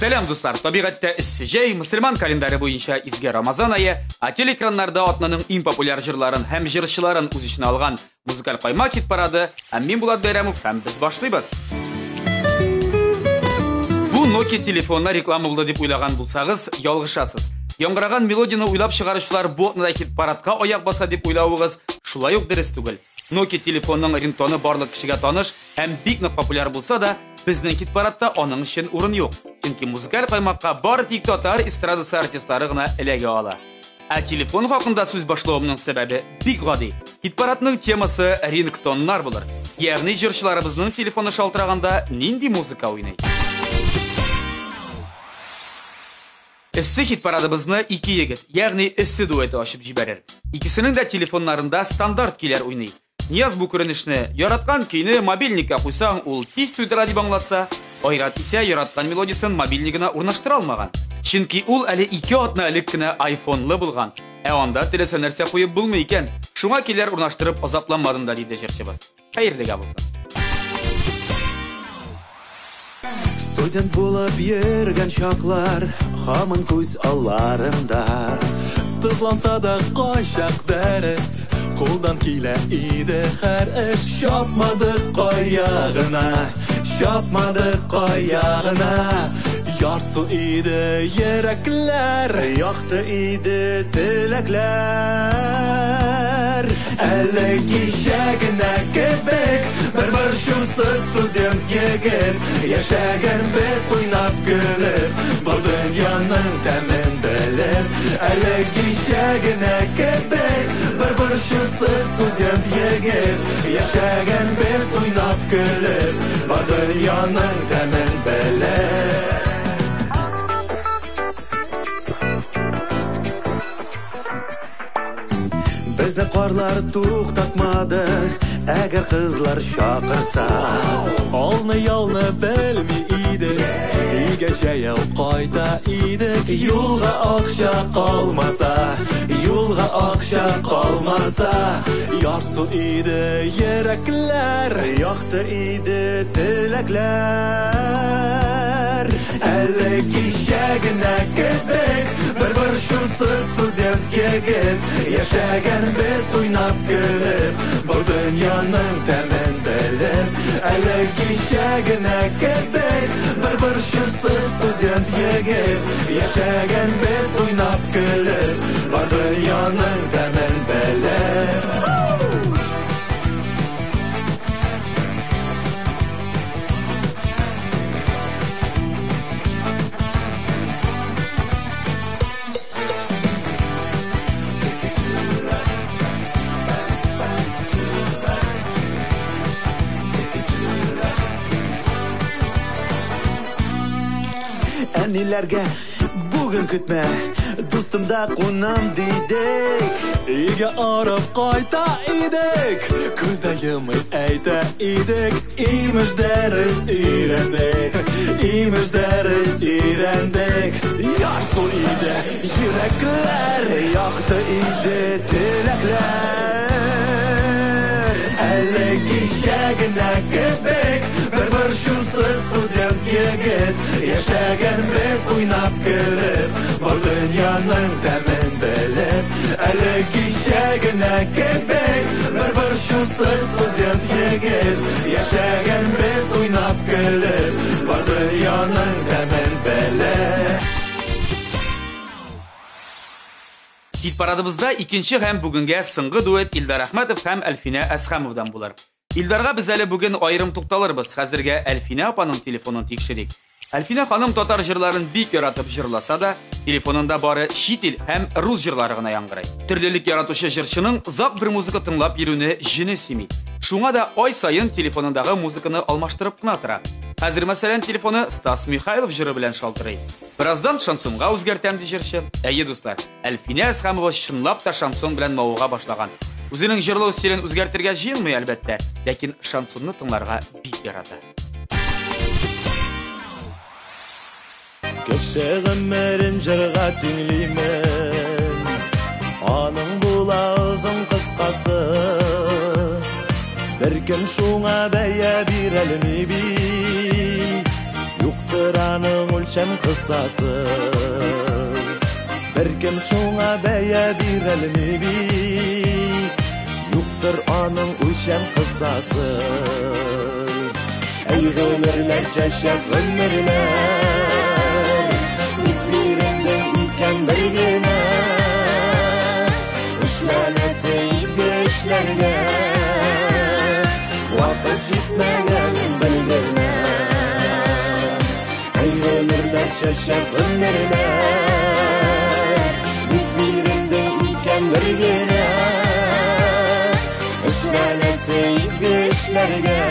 Сәлам, дуслар! Табигатьтә эссе җәй, мөселман календаре буенча изге Рамазан ае, ә телекраннарда атнаның иң популяр җырларын һәм җырчыларын үз эченә алган музыкаль каймак хит парады. Һәм мин Булат Бәйрәмов, һәм без башлыйбыз. Бу Nokia телефонына реклама булды дип уйлаган булсагыз, ялгышасыз. Яңгыраган мелодияне уйлап чыгаручылар бу атнада хит-парадка аяк баса дип уйлавыгыз шулай ук дөрес түгел. Nokia телефонының рингтоны барлык кешегә таныш һәм бик нык популяр булса да, безнең хит-парадта аның өчен урын юк. Чөнки музыкаль каймакка бары тик татар эстрадасы артистлары гына эләгә ала. Ә телефон хакында сүз башлавымның сәбәбе бик гади. Хит-парадның темасы рингтоннар булыр. Ягъни җырчыларыбызның телефоны шалтыраганда нинди музыка уйный? Эссе хит-парадыбызны ике егет, ягъни эссе дуэты ачып җибәрер. Икесенең дә телефоннарында стандарт көйләр уйный. Нияз бу күренешне яраткан көйне мобильникка куйсаң, ул тиз туйдыра дип аңлатса, Айрат исә яраткан мелодиясен мобильнигына урнаштыра алмаган. Чөнки ул әле 2 атна элек кенә айфонлы булган. Ә анда теләсә нәрсә куеп булмый икән. Шуңа көйләр урнаштырып азапланмадым да, диде җырчыбыз. Хәерлегә булсын. Студент булып йөргән чаклар һаман күз алларымда. Тызланса да кайчак дәрес, кулдан килә иде һәр эш. Чапмадык кая гына, чапмадык кая гына. Ярсу иде йөрәкләр, якты иде теләкләр. Әле кичә генә кебек, бер борчусыз студент егет. Яшәгән без уйнап көлеп, бар дөньяның тәмен белеп. Әле кичә генә кебек, бер борчусыз студент егет. Яшәгән без уйнап көлеп, бар дөньяның тәмен белеп. Безне карлар туктатмады, әгәр кызлар чакырса. Алны-ялны белми идек, өйгә җәяү кайта идек. Юлга акча калмаса, юлга акча калмаса. Ярсу иде йөрәкләр, якты иде теләкләр. Әле кичә генә кебек, бер борчусыз студент егет. Яшәгән без уйнап көлеп, бар дөньяның тәмен белеп. Әле кичә генә кебек, бер борчусыз студент егет. Яшәгән без уйнап көлеп, бар дөньяның тәмен белеп. Әниләргә бүген көтмә, дустымда кунам дидек. Өйгә арып кайта идек, күз дә йомый әйтә идек. Имеш дәрес өйрәндек, имеш дәрес өйрәндек. Ярсу иде йөрәкләр, якты иде теләкләр. Әле кичә генә кебек, бер борчусыз студент егет. Яшәгән без уйнап көлеп, бар дөньяның тәмен белеп. Әле кичә генә кебек, бер борчусыз студент егет. Яшәгән без уйнап көлеп, бар дөньяның тәмен белеп. Хит-парадыбызда икенче һәм бүгенгә соңгы дуэт Илдар Әхмәтов һәм Әлфинә Әсхәмовдан булыр. Илдарга без әле бүген аерым тукталырбыз. Хәзергә Әлфинә апаның телефонын тикшерик. Әлфинә ханым татар җырларын бик яратып җырласа да, телефонында бары чит ил һәм рус җырлары гына яңгырый. Төрлелек яратучы җырчының озак бер музыка тыңлап йөрүне җене сөйми. Шуңа да ай саен телефонындагы музыканы алмаштырып кына тора. Хәзер, мәсәлән, телефоны Стас Михайлов җыры белән шалтырый. Бераздан шансонга үзгәртәм, ди җырчы. Әйе, дуслар, Әлфинә Әсхәмова чынлап та шансон белән мавыга башлаган. Үзенең җырлау стилен үзгәртергә җыенмый, әлбәттә, ләкин шансонны тыңларга бик ярата. Кеше гомерен җырга тиңлимен. Аның була озын кыскасы. Беркем шуңа бәя бирәлми бит, юктыр аның үлчәм кысасы. Беркем шуңа бәя бирәлми бит, юктыр аның үлчәм кысасы. Әй гомерләр, чәчәк гомерләр, ник бирелде икән бер генә? Эшләнәсе изге эшләргә вакыт җитмәгәнен белгенә. Әй гомерләр, чәчәк гомерләр, ник бирелде икән бер генә? Эшләнәсе изге эшләргә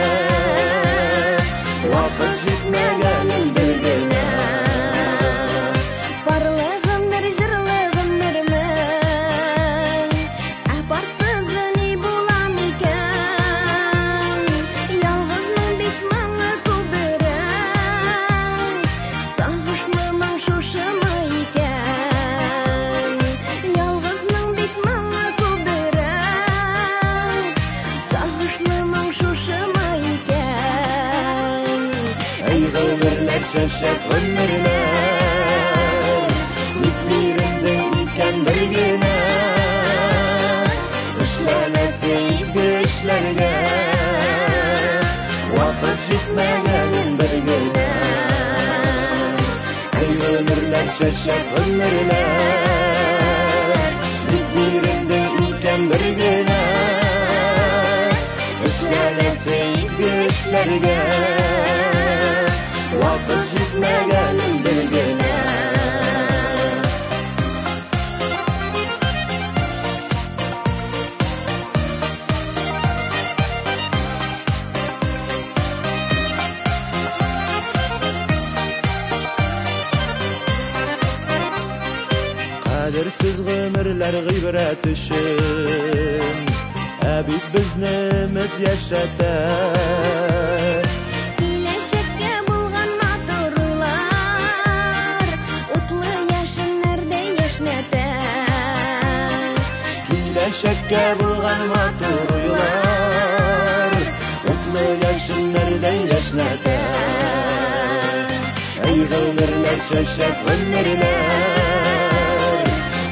вакыт җитмәгәнен белгенә. Парлы гомер, җырлы гомермен, ә парсызы ни була микән? Ялгызның бит моңы күбрәк, сагышлы моң шушымы икән? Ялгызның бит моңы күбрәк, сагышлы моң шушымы икән? Әй гомерләр, чәчәк гомерләр, ник бирелде икән бер генә? Эшләнәсе изге эшләргә вакыт җитмәгәнен белгенә. Әй гомерләр, чәчәк гомерләр, ник бирелде икән бер генә? Эшләнәсе изге эшләргә вакыт җитмәгәнен белгенә. Кадерсез гомерләр гыйбрәт өчен, ә бит безне өмет яшәтә. Киләчәккә булган матур уйлар утлы яшеннәрдәй яшьнәтә. Киләчәккә булган матур уйлар утлы яшеннәрдәй яшьнәтә. Әй гомерләр, чәчәк гомерләр,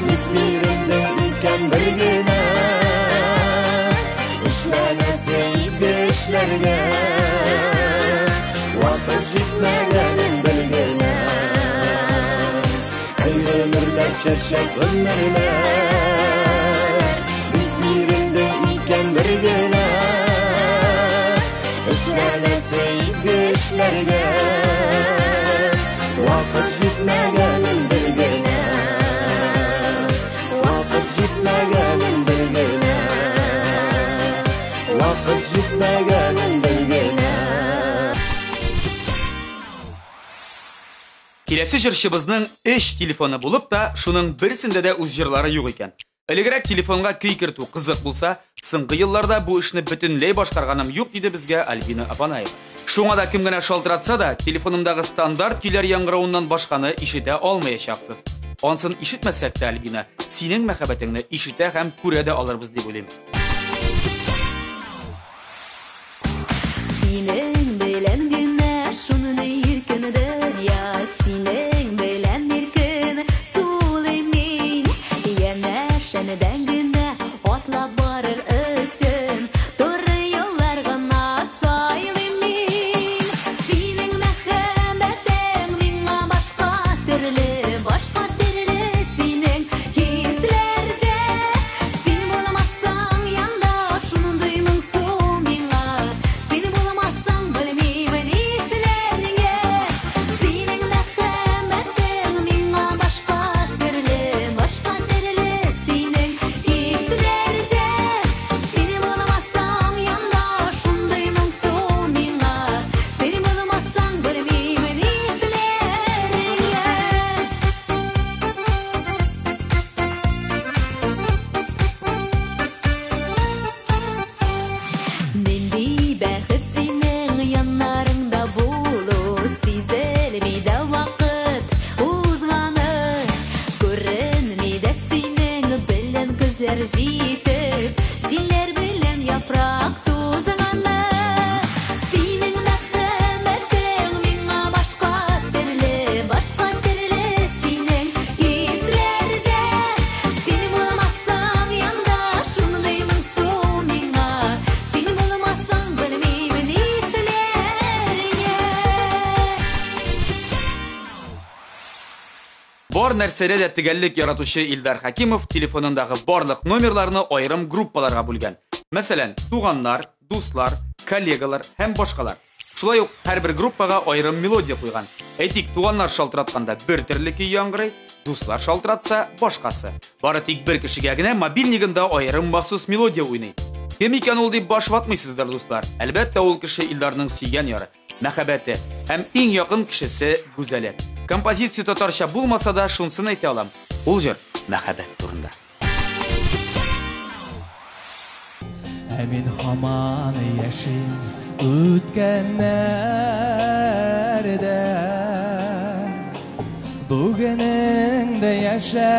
ник бирелде икән бер генә? Эшләнәсе изге эшләргә вакыт җитмәгәнен белгенә. Әй гомерләр, чәчәк гомерләр, ник бирелде икән бер генә? Эшләнәсе изге эшләргә вакыт җитмәгәнен белгенә. Вакыт җитмәгәнен белгенә. Вакыт җитмәгәнен белгенә. Киләсе җырчыбызның өч телефоны булып та, шуның берсендә дә үз җырлары юк икән. Элегрәк телефонга көй кертү кызык булса, соңгы елларда бу эшне бөтенләй башкарганым юк, диде безгә Альбина Апанаева. Шуңа да кем генә шалтыратса да, телефонымдагы стандарт көйләр яңгыравыннан башканы ишетә алмаячаксыз. Ансын ишетмәсәк тә, Альбина, синең мәхәббәтеңне ишетә һәм күрә дә алырбыз дип уйлыйм. Синең белән генә шуны иркен дөнья, синең белән иркен сулыйм мин. Янәшәдән генә атлап барыр өчен туры юллар гына сайлыйм мин. Синең мәхәббәтең миңа башка төрле, башка төрле синең хисләрдә. Син булмасаң янда шундый моңсу миңа, син булмасаң белмим. кадәр җитеп, җилләр белән яфрак тузганы. Синең мәхәббәтең миңа башка төрле, башка төрле синең хисләрдә. Син булмасаң янда, шундый моңсу миңа. Син булмасаң белмим нишләргә. Бар нәрсәдә дә төгәллек яратучы Илдар Хәкимов телефонындагы барлык номерларны аерым группаларга бүлгән. Мәсәлән, туганнар, дуслар, коллегалар һәм башкалар. Шулай ук һәрбер группага аерым мелодия куйган. Әйтик, туганнар шалтыратканда бер төрле көй яңгырый, дуслар шалтыратса башкасы. Бары тик бер кешегә генә мобильнигында аерым махсус мелодия уйный. Кем икән ул дип баш ватмыйсыздыр, дуслар. Әлбәттә, ул кеше Илдарның сөйгән яры, мәхәббәте һәм иң якын кешесе Гүзәле. Композиция татарча булмаса да, шунысын әйтә алам. Ул җыр мәхәббәт турында. Ә мин һаман яшим үткәннәрдә. Бүгенең дә яшә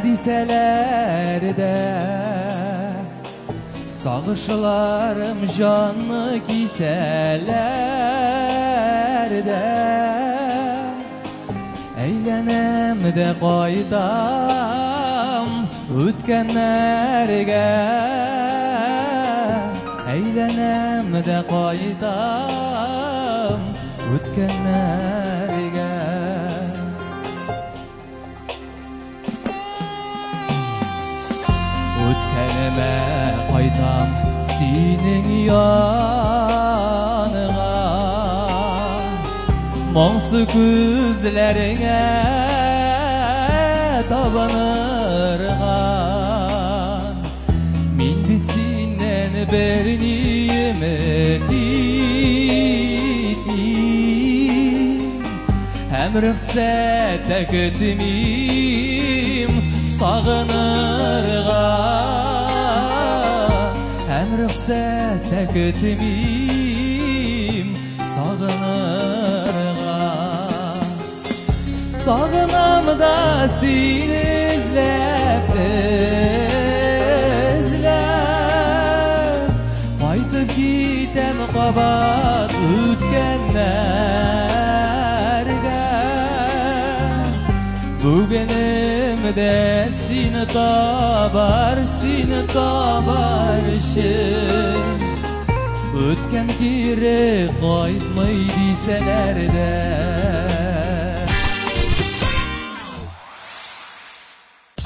дисәләр дә. Сагышларым җанны кисәләр дә. Әйләнәм дә кайтам үткәннәргә. Әйләнәм дә кайтам үткәннәргә. Үткәнемә кайтам синең яныңа. Моңсу күзләреңә табынырга. Мин бит синнән берни өмет итмим. Һәм рөхсәт тә көтмим сагынырга. Һәм рөхсәт тә көтмим сагынырга. Сагынам да сине эзләп, эзләп. Кайтып китәм кабат үткәннәргә. Бүгенем дә сине табар, сине табар өчен. Үткән кире кайтмый дисәләр дә.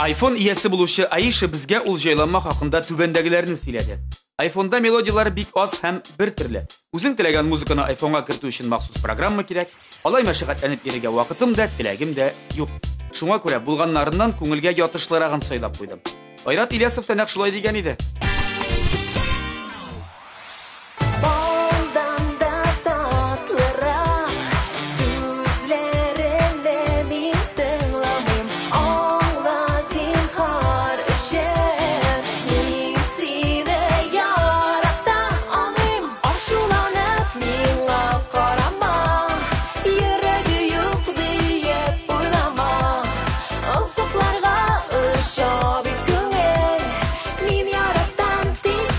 iPhone иясе булучы Аиша безгә ул җайланма хакында түбәндәгеләрне сөйләде. iPhone'да мелодиялар бик аз һәм бер төрле. Үзең теләгән музыканы iPhone'га кертү өчен махсус программа кирәк. Алай мәшәкатьләнеп йөрергә вакытым да, теләгем дә юк. Шуңа күрә булганнарыннан күңелгә ятышлырагын сайлап куйдым. Айрат Ильясов та нәкъ шулай дигән иде. Балдан да татлырак сүзләреңне мин тыңламыйм. Аңла зинһар өчен, мин сине ярата алмыйм. Ачуланып миңа карама, йөрәге юк диеп уйлама. Офыкларга оча бит күңел, мин яратам дип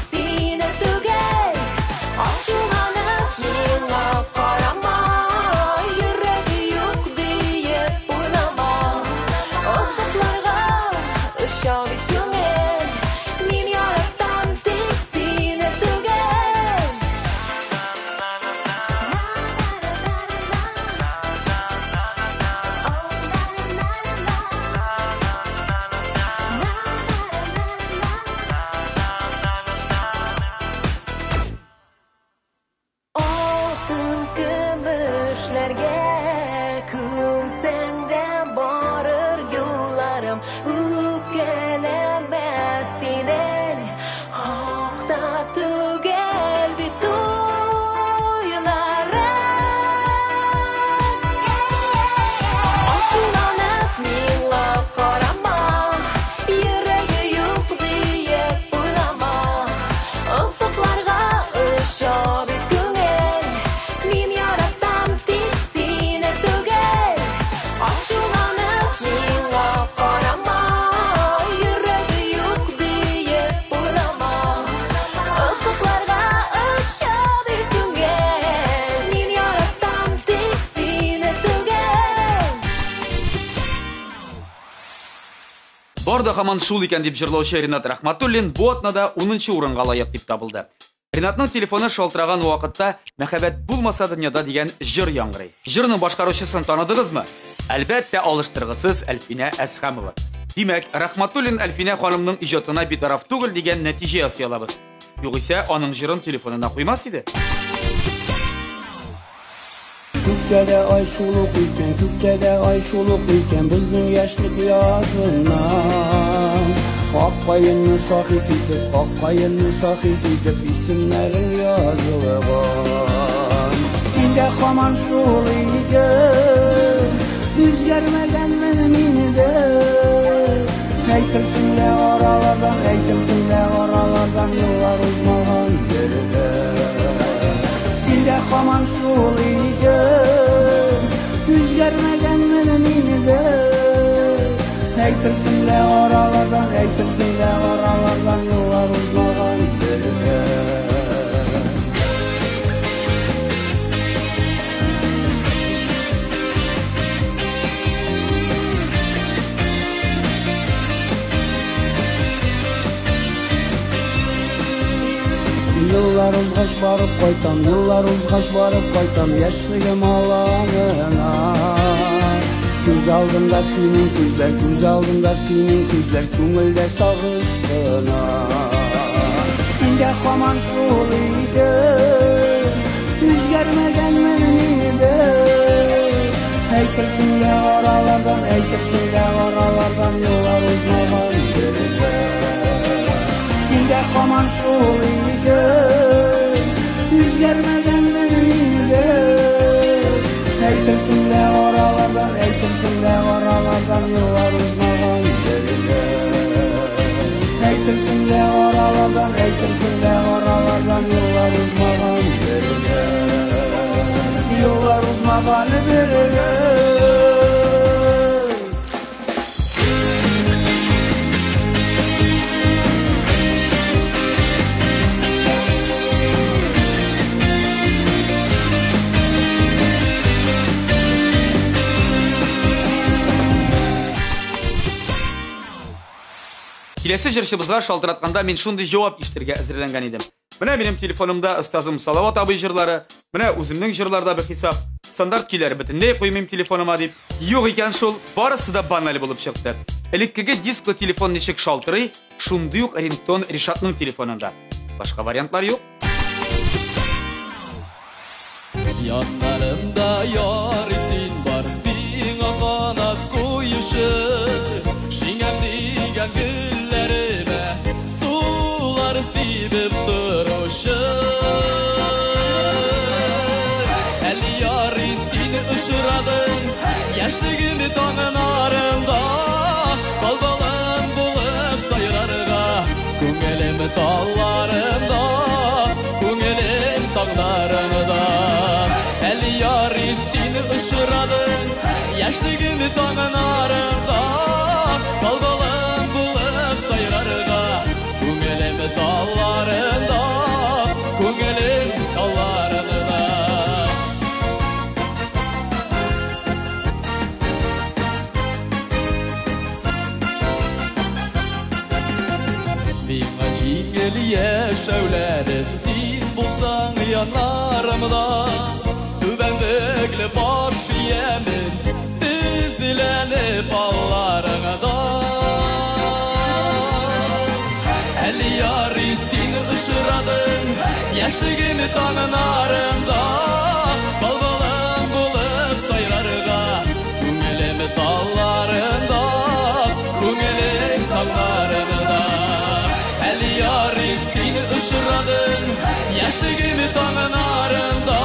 Бар да һаман шул икән дип җырлаучы Ринат Рахматуллин бу атнада 10 урынга лаек дип табылды. Ринатның телефоны шалтыраган вакытта Мәхәббәт булмаса дөньяда дигән җыр яңгырый. Җырның башкаручысын таныдыгызмы? Әлбәттә, алыштыргысыз Әлфинә Әсхәмова. Димәк, Рахматуллин Әлфинә ханымның иҗатына битараф түгел дигән нәтиҗә ясый алабыз. Югыйсә, аның җырын телефонына куймас иде. Күктә дә ай шул ук икән, күктә дә ай шул ук икән, безнең яшьлек языннан. Ак каенны шаһит итеп, ак каенны шаһит итеп, исемнәрең язылган. Син дә һаман шул идең, үзгәрмәгәнмен мин дә. Әйтерсең лә аралардан, әйтерсең лә аралардан еллар узмаган бер дә. Син дә һаман шул идең, үзгәрмәгәнмен мин дә. Әйтерсең лә аралардан, әйтерсең лә аралардан еллар узмаган бер дә. Еллар узгач барып кайтам, еллар узгач барып кайтам, яшьлегем аланына. Күз алдымда синең күзләр, күз алдымда синең күзләр, күңелдә сагыш кына. Син дә һаман шул идең, үзгәрмәгәнмен мин дә. Әйтерсең лә аралардан, әйтерсең лә аралардан еллар узмаган бер дә. Син дә һаман шул идең, үзгәрмәгәнмен мин дә. Әйтерсең лә аралардан, әйтерсең лә аралардан еллар узмаган бер дә. Әйтерсең лә аралардан, әйтерсең лә аралардан еллар узмаган бер дә. Еллар узмаган бер дә. Киләсе җырчыбызга шалтыратканда мин шундый җавап ишетергә әзерләнгән идем. Менә минем телефонымда остазым Салават абый җырлары, менә үземнең җырлар да бихисап. Стандарт көйләр бөтенләй куймыйм телефоныма дип. Юк икән шул, барысы да баналь булып чыкты. Элеккеге дисклы телефон ничек шалтырый, шундый ук рингтон Ришатның телефонында. Башка вариантлар юк. Яннарымда ярый син бар, миңа канат куючы. Шиңәм дигән гөлләремә сулар сибеп торучы. Әле ярый син очрадың, яшьлегем таңнарында, балбалым булып сайрарга, күңелем талларында, күңелем таңнарында. Әле ярый син очрадың, яшьлегем таңнарында, балбалым булып сайрарга, күңелем талларында, күңелем талларында. Миңа җиңел яшәүләре, син булсаң яннарымда, түбәнлекле баш иямен, тезләнеп алларыңда. Әле ярый син очрадың, яшьлегем таңнарында, балбалым булып сайрарга, күңелем талларында, күңелем таңнарында. Әле ярый син очрадың, яшьлегем таңнарында,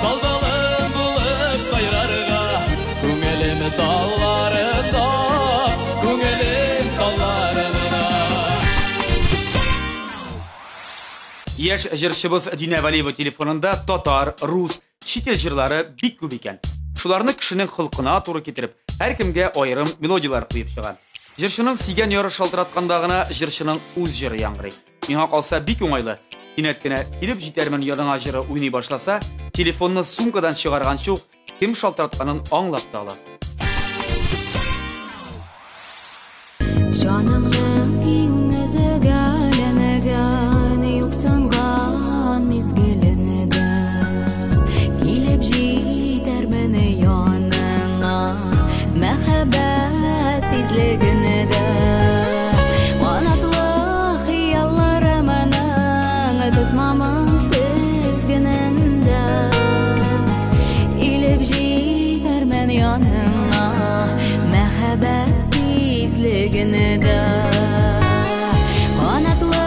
балбалым булып сайрарга, күңелем талларында, күңелем талларында. Яшь җырчыбыз Динә Вәлиева телефонында татар, рус, чит ил җырлары бик күп икән. Шуларны кешенең холкына туры китереп, һәркемгә аерым мелодияләр куеп чыга. Җырчының сөйгән яры шалтыратканда гына җырчының үз җыры яңгырый. Миңа калса бик уңайлы. Кинәт кенә килеп җитәрмен яныңа җыры уйный башласа, телефонны сумкадан чыгарганчы ук кем шалтыратканын аңлап та аласың. Җаныңның иң өзгәләнгән, юксынган мизгелендә килеп җитәрмен яныңа, мәхәббәт тизлегендә. Канатлы хыялларымның тотмамын тезгенендә, килеп җитәрмен яныңа, мәхәббәт тизлегендә. Канатлы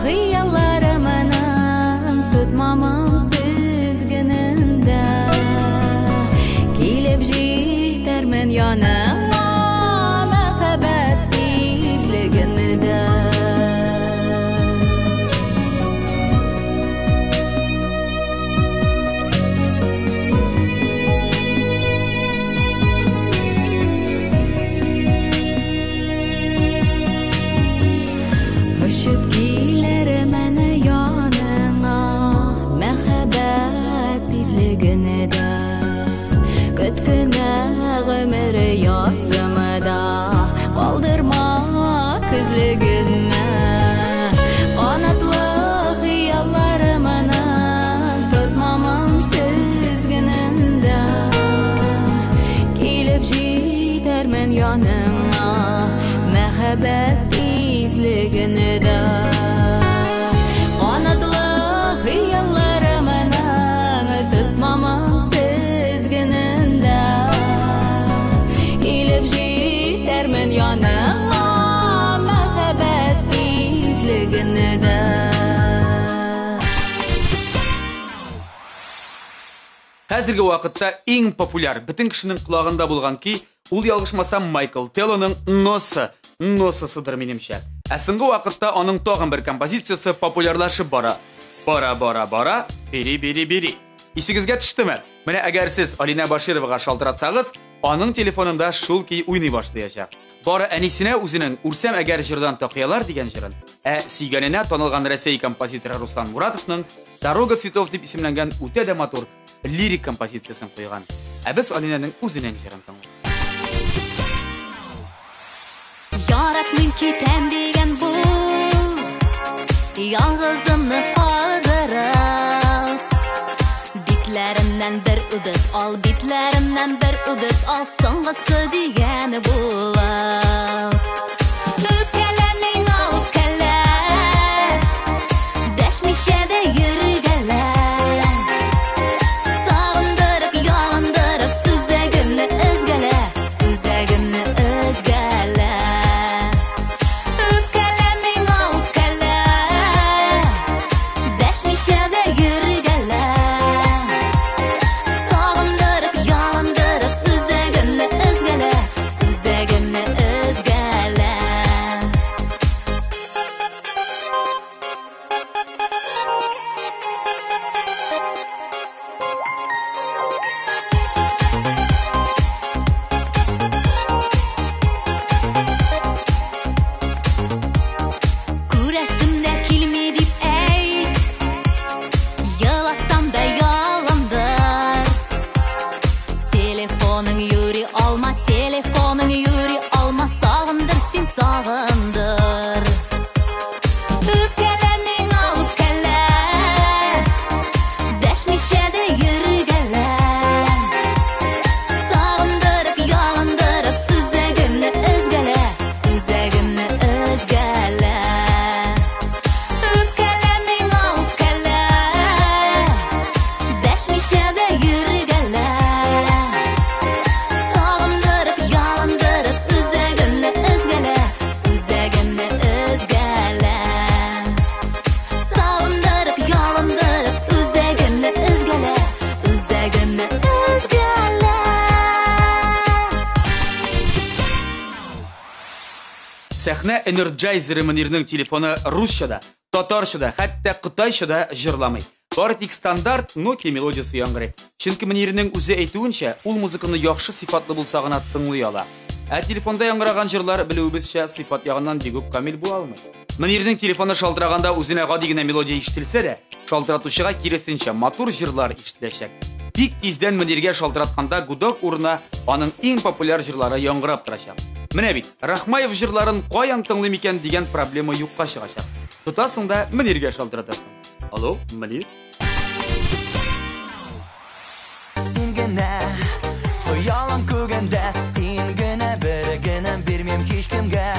хыялларымның тотмамын тезгенендә, килеп җитәрмен яныңа, мәхәббәт тизлегендә. Очып килермен яныңа, мәхәббәт тизлегендә. Көт кенә гомер язымда, калдырма күзлегемне. Канатлы хыялларымның тотмамын тезгенендә, килеп җитәрмен яныңа, мәхәббәт тизлегендә. Канатлы хыялларымның тотмамын тезгенендә, килеп җитәрмен яныңа, мәхәббәт тизлегендә. Хәзерге вакытта иң популяр, бөтен кешенең колагында булган көй, ул ялгышмасам Майкл Теллоның Носа, Носасыдыр минемчә. Ә соңгы вакытта аның тагын бер композициясе популярлашып бара. Бара, бара, бара, бери, бери, бери. Исегезгә төштеме? Менә әгәр сез Алинә Башировага шалтыратсагыз, аның телефонында шул көй уйный башлаячак. Бары әнисенә үзенең Үрсәм әгәр җырдан такыялар дигән җырын, ә сөйгәненә танылган Рәсәй композиторы Руслан Муратовның Дорога цветов дип исемләнгән үтә дә матур лирик композициясен куйган. Ә без Алинәнең үзенең җырын тыңлыйбыз. Яратмыйм китәм дигән бу, ялгызымны калдырып. Битләремнән бер үбеп ал, битләремнән бер үбеп ал, соңгысы дигән булып. Үпкәлә миңа, үпкәлә, дәшмичә дә йөргәлә. Сагындырып, ялындырып, үзәгемне өзгәлә, үзәгемне өзгәлә. Үпкәлә миңа, үпкәлә, дәшмичә дә йөргәлә. Сагындырып, ялындырып, үзәгемне өзгәлә, үзәгемне өзгәлә. Күрәсем дә килми дип әйт, еласам да ялындыр. Телефоның юри алма, телефоның юри алма, сагындыр син, сагындыр. Үпкәлә миңа, үпкәлә, дәшмичә дә йөргәлә. Сагындырып, ялындырып, үзәгемне өзгәлә, үзәгемне өзгәлә. Үпкәлә миңа, үпкәлә, дәшмичә дә йөргәлә. Сагындырып, ялындырып, үзәгемне өзгәлә, үзәгемне өзгәлә. Сагындырып, ялындырып, үзәгемне өзгәлә, үзәгемне өзгәлә. Сәхнә энерджайзеры Мөнирнең телефоны русча да, татарча да, хәтта кытайча да җырламый. Бары тик стандарт Nokia мелодиясе яңгырый. Чөнки Мөнирнең үзе әйтүенчә, ул музыканы яхшы сыйфатлы булса гына тыңлый ала. Ә телефонда яңгыраган җырлар, белүебезчә, сыйфат ягыннан бик үк камил була алмый. Мөнирнең телефоны шалтыраганда үзенә гади генә мелодия ишетелсә дә, шалтыратучыга киресенчә матур җырлар ишетеләчәк. Бик тиздән Мөниргә шалтыратканда гудок урынына аның иң популяр җырлары яңгырап торачак. Менә бит, Рахмаев җырларын каян тыңлыйм икән дигән проблема юкка чыгачак. Тотасың да Мөниргә шалтыратасың. Алло, Мөнир? Син генә, хыялым күгендә, син генә бер генә бирмим һичкемгә.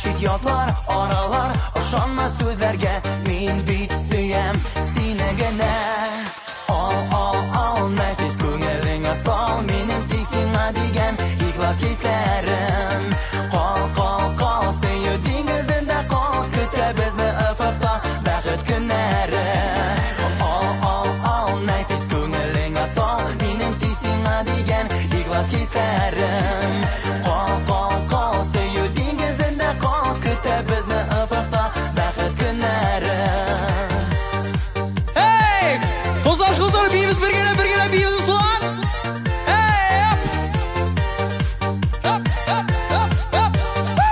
Чит ятлар, аралар, ышанма сүзләргә, мин бит сөям сине генә. Ал, ал, ал, нәфис күңелеңә сал, минем тик сиңа дигән ихлас хисләрем. Кал, кал, кал, сөю диңгезендә кал, көтә безне офыкта бәхет көннәре. Ал, ал, ал, нәфис күңелеңә сал, минем тик сиңа дигән ихлас хисләрем. Кал, кал, кал, сөю диңгезендә кал, көтә безне офыкта бәхет көннәре. Эй! Кызлар, кызлар, биибез бергәләп, бергәләп биибез, дуслар! Эй, оп! Оп, оп, оп, оп!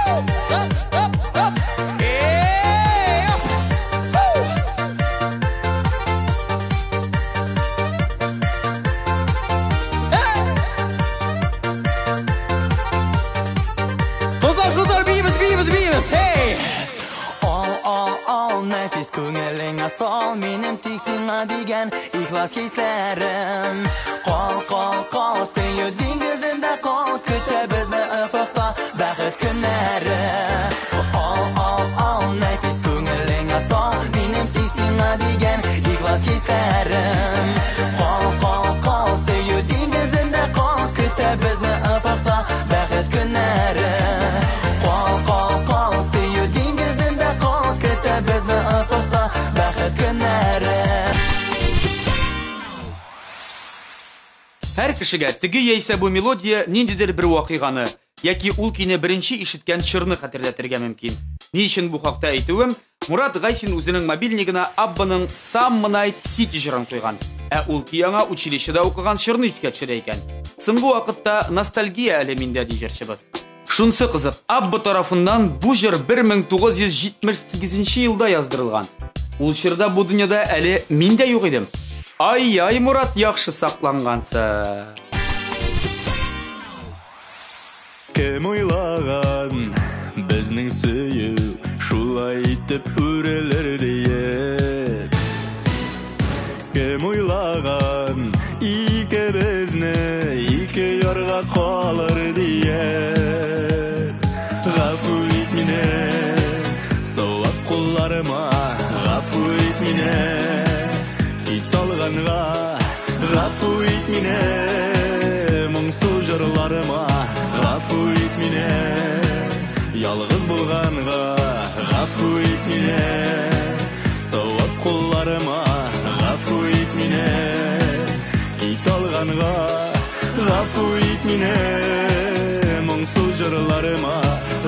Оп, оп, оп! Эй, оп! Фу! Эй! Кызлар, кызлар, биибез, биибез, биибез! Эй! Ал, ал, ал, нәфис күңелеңә сал, минем тик сиңа дигән ихлас хисләрем. Кал, кал, кал, сөю диңгезендә кал, көтә безне офыкта бәхет көннәре. Ал, ал, ал, нәфис күңелеңә сал, минем тик сиңа дигән ихлас хисләрем. Кал, кал, кал, сөю диңгезендә кал, көтә безне офыкта бәхет көннәре. Кал, кал, кал, сөю диңгезендә кал, көтә безне офыкта бәхет көннәре. Һәр кешегә теге яисә бу мелодия ниндидер бер вакыйганы яки ул көйне беренче ишеткән чорны хәтерләтергә мөмкин. Ни өчен бу хакта әйтүем? Мурат Гайсин үзенең мобильнигына Аббаның Summer Night City җырын куйган. Ә ул көй аңа училищеда укыган чорны искә төшерә икән. Соңгы вакытта ностальгия әле миндә, ди җырчыбыз. Шунсы кызык, Абба тарафыннан бу җыр 1978 елда яздырылган. Ул чорда бу дөньяда әле мин дә юк идем. Ай-яй, Мурат, яхшы саклангансың. Кем уйлаган безнең сөю шулай итеп үрелер диеп? Кем уйлаган икебезне ике ярга калыр диеп? Гафу ит мине, сулап кулларыма, гафу ит мине, кит алганга, гафу ит мине, моңсу җырларыма, гафу ит мине, ялгыз булганга, гафу ит мине, сулап кулларыма, гафу ит мине, кит алганга, гафу ит мине, моңсу җырларыма,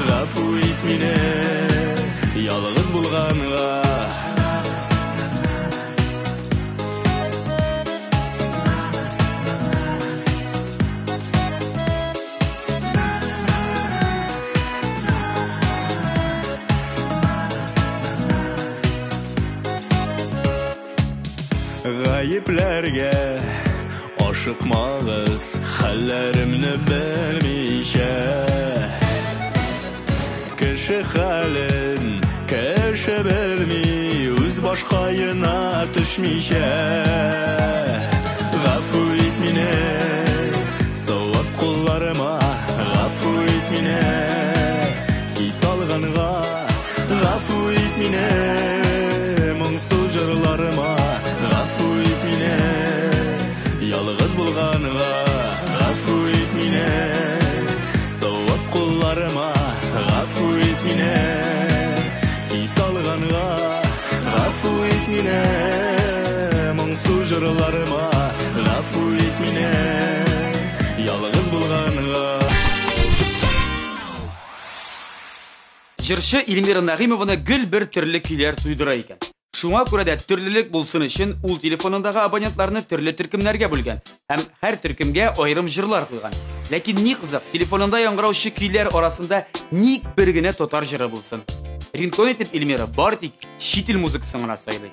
гафу ит мине, ялгыз булганга. Гаепләргә ашыкмагыз, хәлләремне белмичә. Кеше хәлен кеше белми, үз башкаена төшмичә. Гафу ит мине, сулап кулларыма, гафу ит мине, кит алганга, гафу ит мине, моңсу җырларыма, гафу ит мине, ялгыз булганга, гафу ит мине, сулап кулларыма, гафу ит мине, кит алганга, гафу ит мине, моңсу җырларыма, гафу ит мине, ялгыз булганга. Җырчы Эльмира Нәгыймованы гел бер төрле көйләр туйдыра икән. Шуңа күрә дә төрлелек булсын өчен ул телефонындагы абонентларны төрле төркемнәргә бүлгән һәм һәр төркемгә аерым җырлар куйган. Ләкин ни кызык, телефонында яңгыраучы көйләр арасында ник бер генә татар җыры булсын. Рингтон итеп Эльмира бары тик чит ил музыкасын гына сайлый.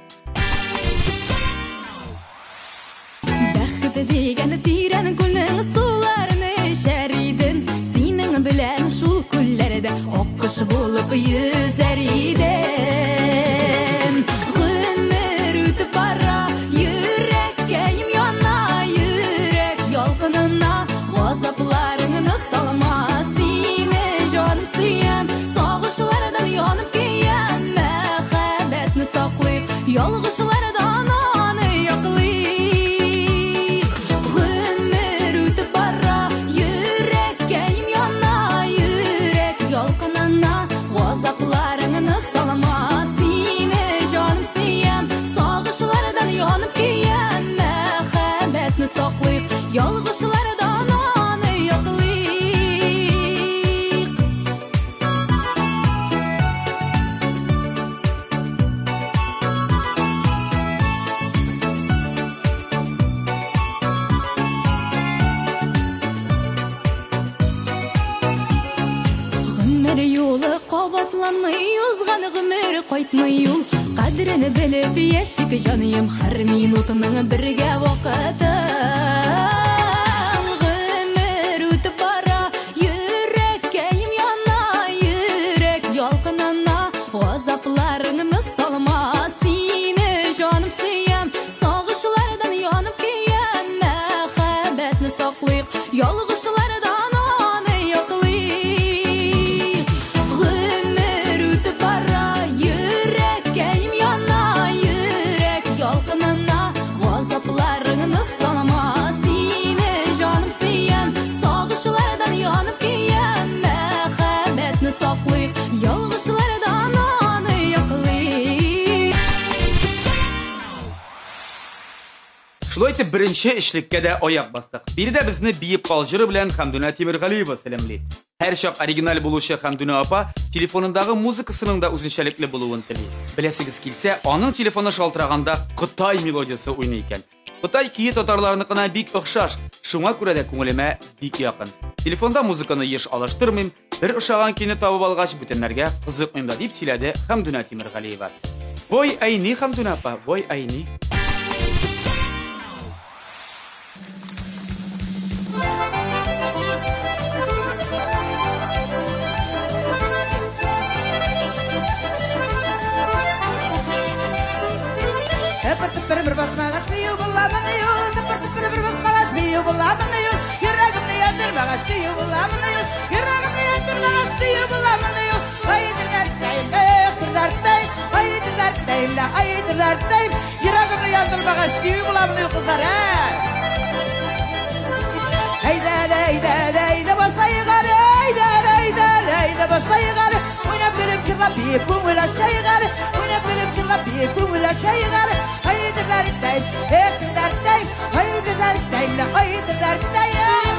Бәхет дигән тирән күлнең суларын эчәр идем, синең белән шул күлләрдә аккош булып йөзәр идем. Гомер үтеп бара, йөрәккәем яна, йөрәк ялкынына газапларыңны салма. Сине җаным сөям, сагышлардан янып көям, мәхәббәтне саклыйк, ялгышлардан аны яклыйк. Гомер үтеп бара, йөрәккәем яна, йөрәк ялкынына газапларыңны салма. Сине җаным сөям, сагышлардан янып көям, мәхәббәтне саклыйк, ялгышлардан аны яклыйк. Гомер юлы кабатланмый, узган гомер кайтмый ул. Кадрене белеп яшик, җаныем, һәр минутының бергә вакыты. Гомер үтеп бара, йөрәккәем яна, йөрәк ялкынына газапларыңны салма. Сине җаным сөям, сагышлардан янып көям, мәхәббәтне саклыйк, ялгышлардан аны яклыйк. Гомер үтеп бара, йөрәккәем яна, йөрәк ялкынына газапларыңны салма. Сине җаным сөям, сагышлардан янып көям, мәхәббәтне саклыйк, ялгышлардан аны яклыйк. Шулай итеп беренче эшлеккә дә аяк бастык. Биредә безне биеп кал җыры белән Хәмдүнә Тимергалиева сәламли. Һәрчак оригиналь булучы Хәмдүнә апа телефонындагы музыкасының да үзенчәлекле булуын тели. Беләсегез килсә, аның телефоны шалтыраганда Кытай мелодиясе уйный икән. Кытай көе татарларныкына бик охшаш, шуңа күрә дә күңелемә бик якын. Телефонда музыканы еш алыштырмыйм, бер ошаган көйне табып алгач, бүтәннәргә кызыкмыйм да, дип сөйләде Хәмдүнә Тимергалиева. Вой айни, Хәмдүнә апа, вой айни. Тыпыр тыпыр бер басмагач бию буламыни ул, тыпыр тыпыр бер басмагач бию буламыни ул, йөрәгемне яндырмагач сөю буламыни ул, йөрәгемне яндырмагач сөю буламыни ул. Ай дәрттәйм, эх дәрттәйм, ай дәрттәйм дә, ай дәрттәйм, йөрәгемне яндырмагач сөю буламыни ул, кызлар, ә? Әйдә, әйдә, әйдә басайык әле, әйдә, әйдә, әйдә басайык әле, уйнап көлеп җырлап биеп күңел ачайык әле, уйнап көлеп җырлап биеп күңел ачайык әле. Ай дәрттәйм, эх дәрттәйм, ай дәрттәйм дә, ай дәрттәйм.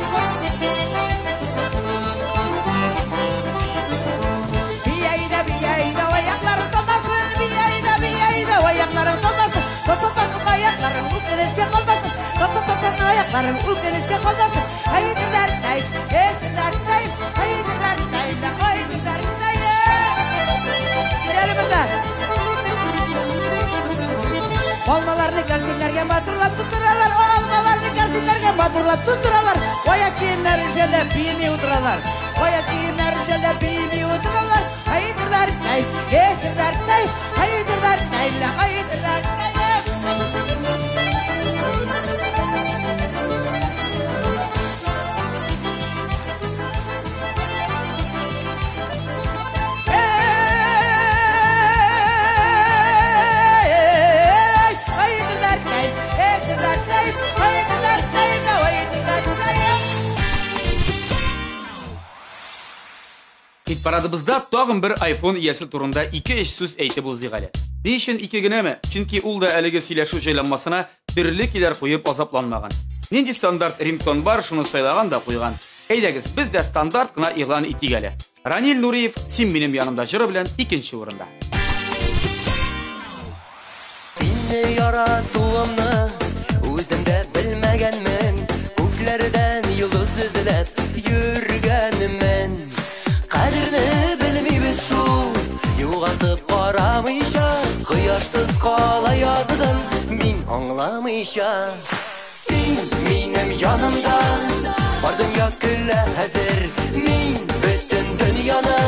Бияйдә, бияйдә, аякларың талмасын, бияйдә, бияйдә, аякларың талмасын, тотса тотсын аякларың үкенечкә калмасын, тотса тотсын аякларың үкенечкә калмасын. Ай дәрттәйм, эх дәрттәйм, ай дәрттәйм дә, ай дәрттәйм. Киләле монда. Алмаларны кәрзиннәргә матурлап тутыралар, алмаларны кәрзиннәргә матурлап тутыралар. Аяк киемнәрен жәлләп бими утыралар. Аяк киемнәрен жәлләп бими утыралар. Ай дәрттәй, эх дәрттәй, ай дәрттәй, ай дәрттәй. Хит-парадыбызда тагын бер iPhone иясе турында ике-өч сүз әйтеп узыйк әле. Ни өчен ике генәме? Чөнки ул да әлеге сөйләшү җайланмасына төрле көйләр куеп азапланмаган. Нинди стандарт рингтон бар, шуны сайлаган да куйган. Әйдәгез, без дә стандарт кына игълан итик әле. Ранил Нуриев «Син минем янымда» җыры белән икенче урында. Сине яратуымны үзем дә белмәгәнмен, күкләрдән йолдыз эзләп йөргәнмен. Кадерне белмибез шул, югалтып карамыйча, кояшсыз кала яздым мин аңламыйча. Син минем янымда, бар дөнья көлә хәзер, мин бөтен дөньяны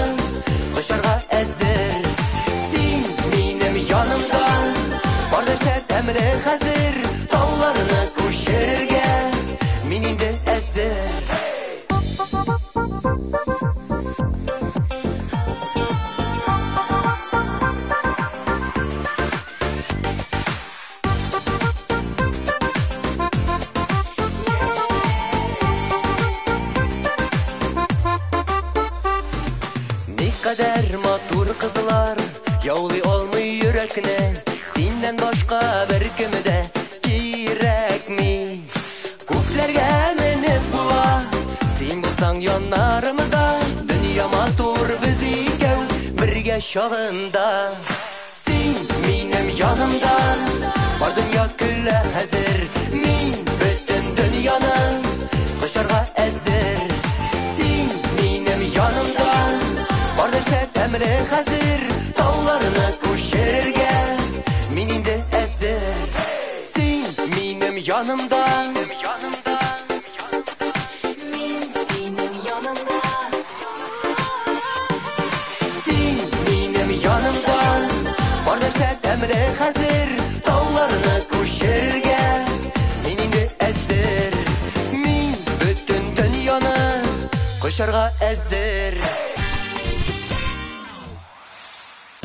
Никадәр матур кызлар яулый алмый йөрәкне, синнән башка беркем дә кирәкми. Күкләргә менеп була, син булсаң яннарымда, дөнья матур без икәү бергә чагында. Син минем янымда, бар дөнья көлә хәзер, мин бөтен дөньяны кочарга әзер. Син минем янымда, бар нәрсә тәмле хәзер, тауларны күчерергә мин инде әзер. Син минем янымда, Мин синең янымда. Син минем янымда, бар нәрсә тәмле хәзер, тауларны күчерергә мин инде әзер. Мин бөтен дөньяны кочарга әзер.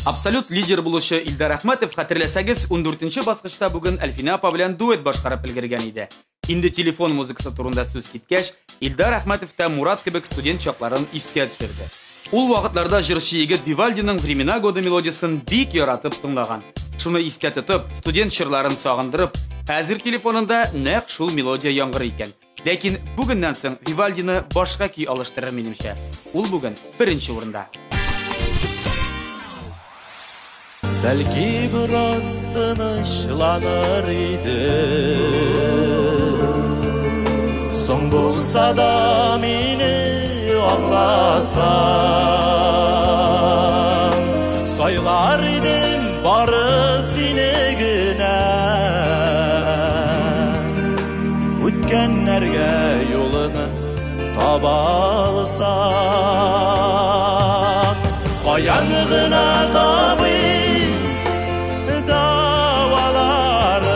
Абсолют лидер булучы Илдар Әхмәтов, хәтерләсәгез, 14 баскычта бүген Әлфинә апа белән дуэт башкарып өлгергән иде. Инде телефон музыкасы турында сүз киткәч, Илдар Әхмәтов та Мурат кебек студент чакларын искә төшерде. Ул вакытларда җырчы егет Вивальдиның «Времена года» мелодиясын бик яратып тыңлаган. Шуны истә тотып, студент чырларын сагындырып, хәзер телефонында нәкъ шул мелодия яңгырый икән. Ләкин бүгеннән соң Вивальдины башка көй алыштырыр минемчә. Ул бүген беренче урында. Бәлки бераз тынычланыр идем, соң булса да мине аңласаң, сайлар идем бары сине генә. Үткәннәргә юлны таба алсам, каян гына табыйм даваларын,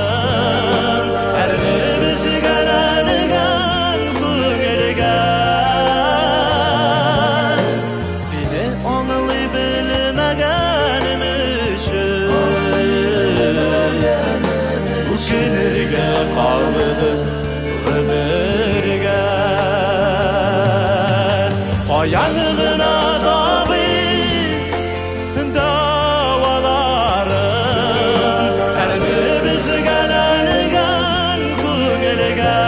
әрнеп өзгәләнгән күңелгә. Сине аңлый белмәгәнем өчен үкенергә калды гомергә. Каян гына табыйм даваларын, әрнеп өзгәләнгән күңелгә.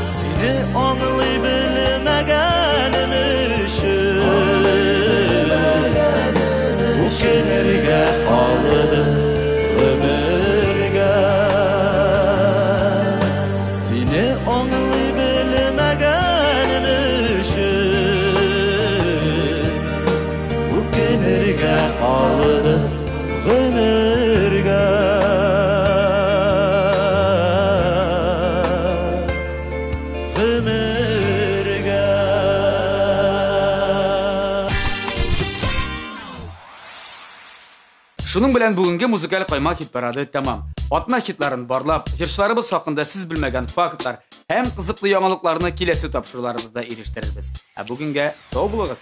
Сине аңлый белмәгәнем өчен үкенергә калды гомергә. Сине аңлый белмәгәнем өчен үкенергә калды гомергә. Гомергә. Шуның белән бүгенге музыкаль каймак хит парады тәмам. Атна хитларын барлап, җырчыларыбыз хакында сез белмәгән фактлар һәм кызыклы яңалыкларны киләсе тапшыруларыбызда ирештерербез. Ә бүгенгә сау булыгыз.